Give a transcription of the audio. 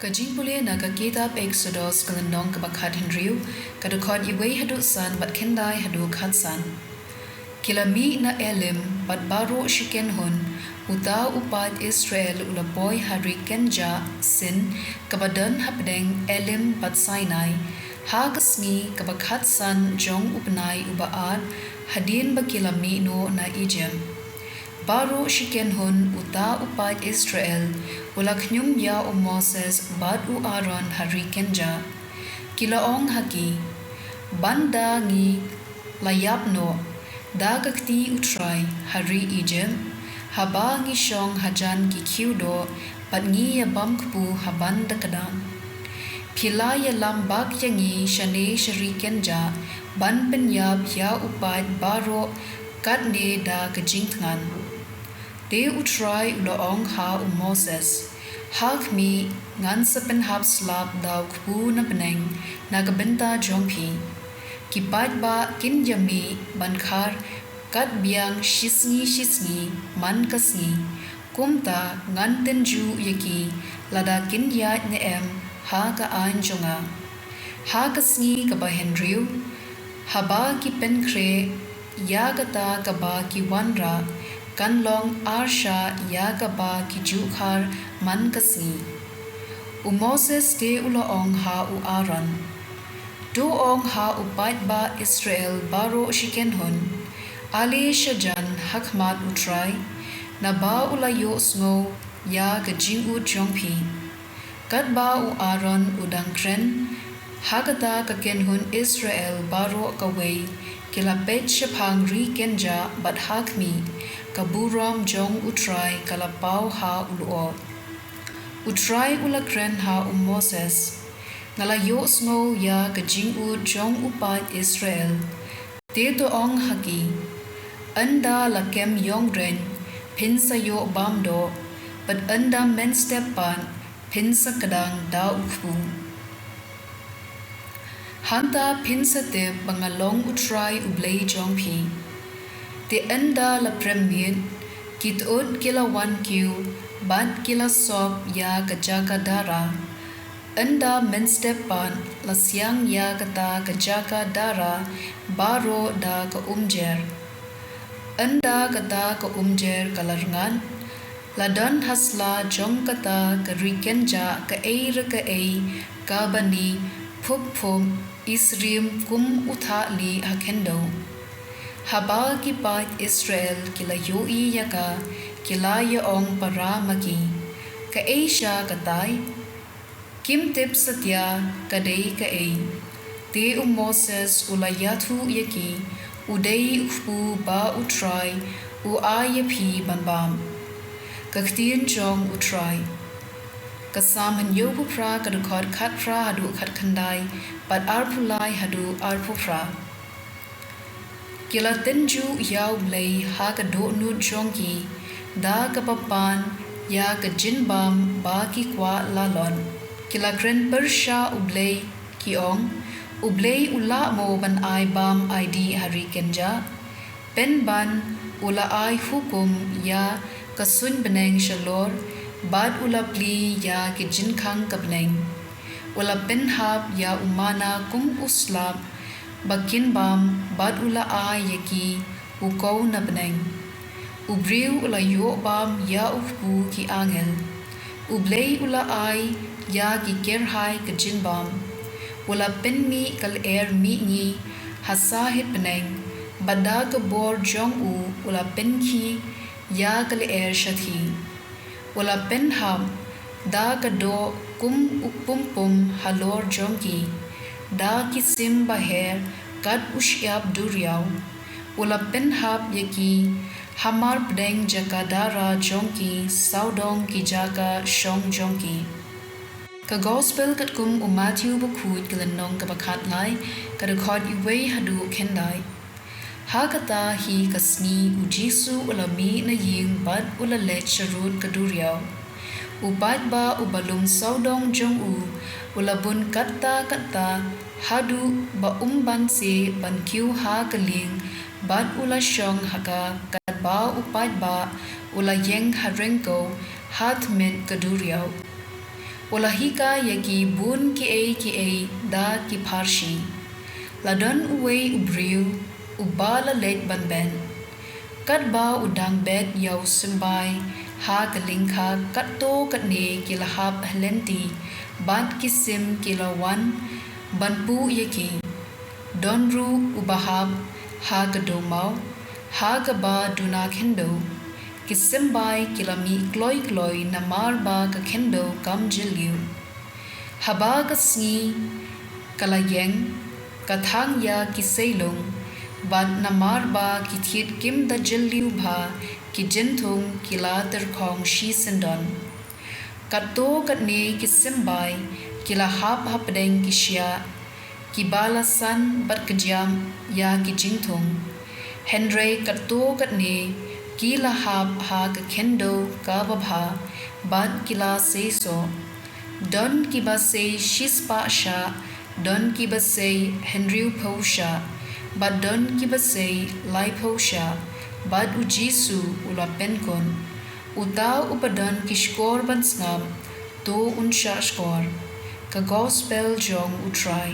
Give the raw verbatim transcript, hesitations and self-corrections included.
Ka jingpule na ka kitab Eksodos ka lynnong kaba khathynriew, ka dkhot wei haduh san bad khyndai haduh khatsan. Ki la mih na Elim, bad baroh shi kynhun, uta u paid Israel u la poi ha ri kynjah Sin, kaba don hapdeng Elim bad Sinai, ha ka sngi kaba khatsan jong u bnai uba ar, hadien ba ki la mih noh na Ijipt. Baroh shi kynhun uta u paid Israel, u la khñium ïa u Moses bad u Aaron ha ri kynjah. Ki la ong ha ki, ban da ngi la ïap noh da ka kti U Trai ha ri Ijipt, haba ngi shong hajan ki khiew doh, bad ngi ïabam kpu ha ban da kdang. Phi la ïalam bak ïa ngi shane sha ri kynjah, ban pynïap ïa u paid baroh katne da ka jingthngan. Te U Trai u la ong ha u Moses, ha khmih, ngan sa pynhap slap da u kpu na bneng, na ka bynta jong phi. Ki paidbah kin ïamih ban khar kat biang shi sngi shi sngi man ka sngi. Kumta ngan tynjuh ïa ki lada kin ïaid ne em ha ka aiñ jong nga. Ha ka sngi kaba hynriew, haba ki pynkhreh ïa kata kaba ki wanrah, kan long arshah ïa kaba ki juh khar man ka sngi. U Moses te u la ong ha u Aaron, to ong ha u paidbah Israel baroh shi kynhun, ale shajan ha khmat U Trai, naba u la ïohsngew ïa ka jingud jong phi. Katba u Aaron u dang kren ha kata, ka kynhun Israel baroh kawei ki la peit shaphang ri kynjah, bad ha khmih, ka burom jong U Trai ka la paw ha u lyoh. U Trai u la kren ha u Moses, nga la ïohsngew ïa ka jingud jong u paid Israel. Te to ong ha ki, ynda la kem ïongrein, phin sa ïoh bam doh, bad ynda mynstep pat, phin sa kdang da u kpu. Hangta phin sa tip ba nga long U Trai U Blei jong phi. Te ynda la prem miet, ki tyut ki la wan kiew, bad ki la sop ïa ka jaka dara. Ynda mynstep pat la siang ïa kata ka jaka dara baroh da ka umjer. Ynda kata ka umjer ka la rngat, la don ha sla jong kata ka ri kynjah kaei re kaei kaba ni phup phup isyriem kum u thah lieh ha khyndew. Haba ki paid Israel ki la ïohi ïa ka, ki la ïa ong para ma ki, kaei sha katai? Kim tip satia ka dei kaei. Te u Moses u la ïathuh ïa ki, u dei u kpu ba U Trai u ai ïa phi ban bam. Ka ktien jong U Trai. Ka Salm hynñiewphew phra, ka dkhot khatphra haduh khatkhyndai, bad arphew lai haduh arphew phra. Ki la tynjuh ïa U Blei ha ka dohnud jong ki, da kaba pan ïa ka jingbam ba ki kwah lalot. Ki la kren pyrshah U Blei, ki ong, U Blei u lah mo ban ai bam ai dih ha ri kynjah? Pynban u la ai hukum ïa ka suiñ bneng shalor, bad u la plie ïa ki jingkhang ka bneng. U la pynhap ïa u manna kum u slap ba kin bam, bad u la ai ïa ki u kow na bneng. U briew u la ïoh bam ïa u kpu ki angel. U Blei u la ai ïa ki kyrhai ka jingbam. U la pynmih ka lyer mihngi ha sahit bneng, bad da ka bor jong u u la pynkhih ïa ka lyer shathie. U la pynhap da ka doh kum u pumpum halor jong ki, da ki sim baher kat u shyiap duriaw. U la pynhap ïa ki hamar pdeng jaka dara jong ki sawdong ki jaka shong jong ki. Ka Gospel katkum u Mathaiw bakhuid, ka lynnong kaba khatlai, ka dkhot wei haduh khyndai. Ha kata hi ka sngi u Jisu u la mih na ïing bad u la leit sharud ka duriaw. U paidbah uba lum sawdong jong u u la bun katta katta haduh ba um banse ban kiew ha ka lieng, bad u la shong ha ka katba u paidbah u la ïeng ha ryngkew ha tmier ka duriaw. U la hikai ïa ki bun kiei kiei da ki pharshi. La don uwei u briew uba la leit ban bet. Katba u dang bet ïa u symbai ha ka lyngkha, katto katne ki la hap ha lynti, bad ki sim ki la wan ban puh ïa ki. Don ruh uba hap ha ka dewmaw, ha kaba duna khyndew. Ki symbai ki la mih kloi kloi namar ba ka khyndew kam jylliew. Haba ka sngi ka la ïeng, ka thang ïa ki seilung, bad namar ba ki thied kim da jylliew bha, ki jynthung ki la tyrkhong shisyndon. Katto katne ki symbai ki la hap hapdeng ki shiah kiba la san bad kjam ïa ki jynthung. Hynrei katto katne ki la hap ha ka khyndew kaba bha, bad ki la sei soh. Don kiba sei shispah shah, don kiba sei hynriewphew shah, bad don kiba sei laiphew shah. Bad U Jisu u la pynkut, Uta uba don ki shkor ban sngap, to un shahshkor. Ka Gospel jong U Trai.